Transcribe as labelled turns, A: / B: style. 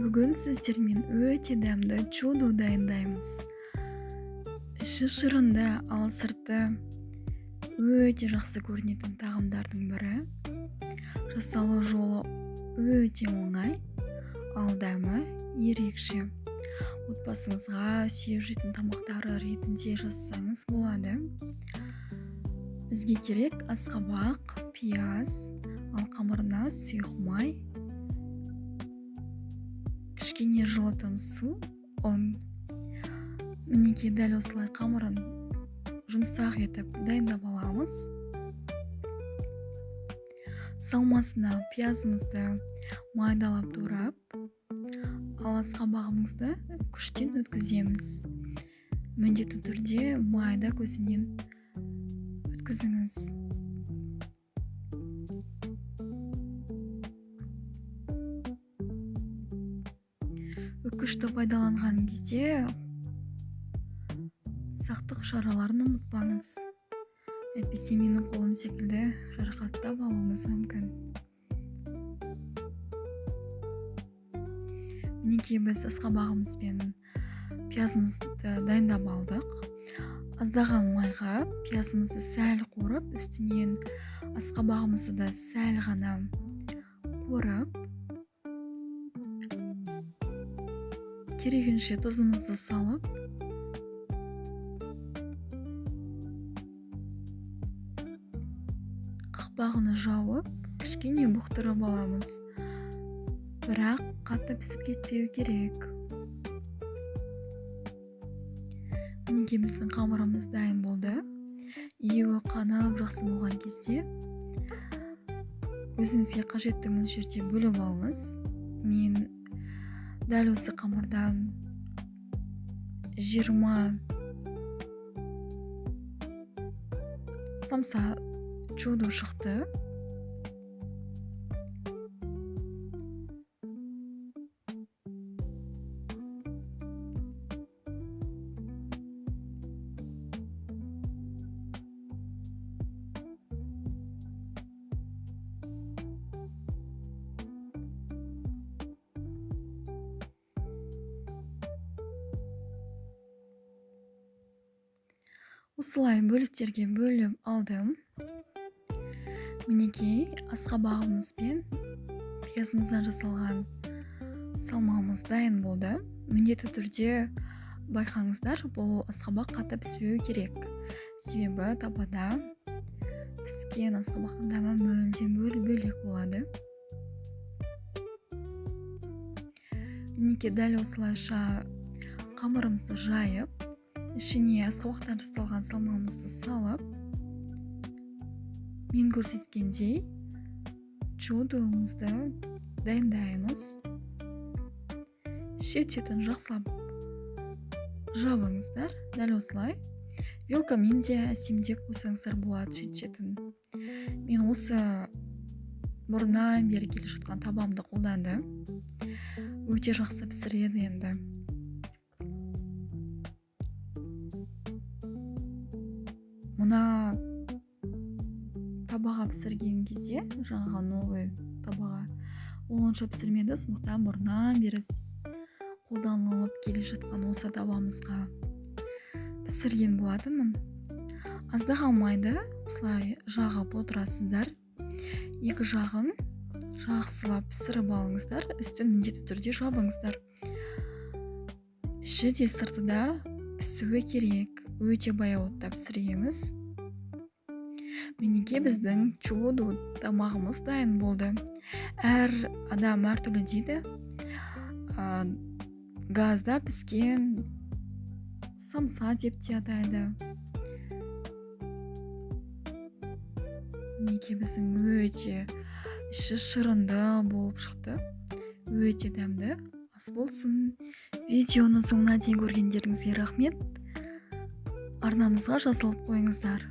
A: Бүгін сіздермен өте дәмді чудо дайындаймыз. Іші шырынды, ал сырты өте жақсы көрінетін тағамдардың бірі. Жасалу жолы өте оңай, ал дәмі ерекше. Отбасыңызға сүйіп жейтін тамақтары ретінде жасасаңыз болады. Бізге керек асқабақ, пияз, ал қамырына сұйық май, кішкене жылытым су, ұн. Мінекей дәл осылай қамырын жұмсақ етіп дайындап аламыз. Салмасына пиязымызды майдалап турап, ал асқабағымызды күштен өткіземіз. Міндетті түрде майда көзінен өткізіңіз. Үкішті пайдаланған кезде сақтық шараларын ұмытпаңыз. Әйтпесе менің қолым секілді жарақаттап алуыңыз мүмкін. Мінекей біз асқабағымыз пен пиязымызды дайындап алдық. Аздаған майға пиязымызды сәл қуырып, үстінен асқабағымызды да сәл ғана қуырып, керегінше тұзымызды салып, қақпағын жауып, кішкене бұқтырып аламыз. Бірақ қатты пісіп кетпеу керек. Мінекей біздің қамырымыз дайын болды. Иуі қанып жақсы болған кезде өзіңізге қажетті мөлшерде бөліп алыңыз. Мен дәл осы қамырдан 20 самса чудо шықты. Осылай бөліктерге бөліп алдым. Мінекей асқабағымыз пен пиязымыздан жасалған салмамыз дайын болды. Міндетті түрде байқаңыздар, бұл асқабақ қатты піспеуі керек. Себебі табада піскен асқабақтың дәмі мүлдем бөлек болады. Мінекей дәл осылайша қамырымызды жайып, ішіне асқабақтан жасалған салмамызды салып, мен көрсеткендей чудоымызды дайындаймыз. Шет-шетін жақсылап жабыңыздар. Дәл осылай вилкамен де әсемдеп қойсаңыздар болады шет-шетін. Мен осы бұрыннан бері келе жатқан табамды қолдандым. Өте жақсы пісіреді енді. Мына табаға пісірген кезде, жаңағы новый табаға, ол онша пісірмеді, сондықтан бұрыннан бері қолданылып келе жатқан осы табамызға пісірген болатынмын. Аздаған майды осылай жағып отырасыздар. Екі жағын жақсылап пісіріп алыңыздар, үстін міндетті түрде жабыңыздар. Іші де сырты да пісуі керек. Өте баяу отта пісіреміз. Мінекей біздің чудо тамағымыз дайын болды. Әр адам әртүрлі дейді. Газда піскен самса деп те атайды. Мінекей біздің өте іші шырынды болып шықты. Өте дәмді. Ас болсын. Видеоны соңына дейін көргендеріңізге рахмет. Арнамызға жазылып қойыңыздар.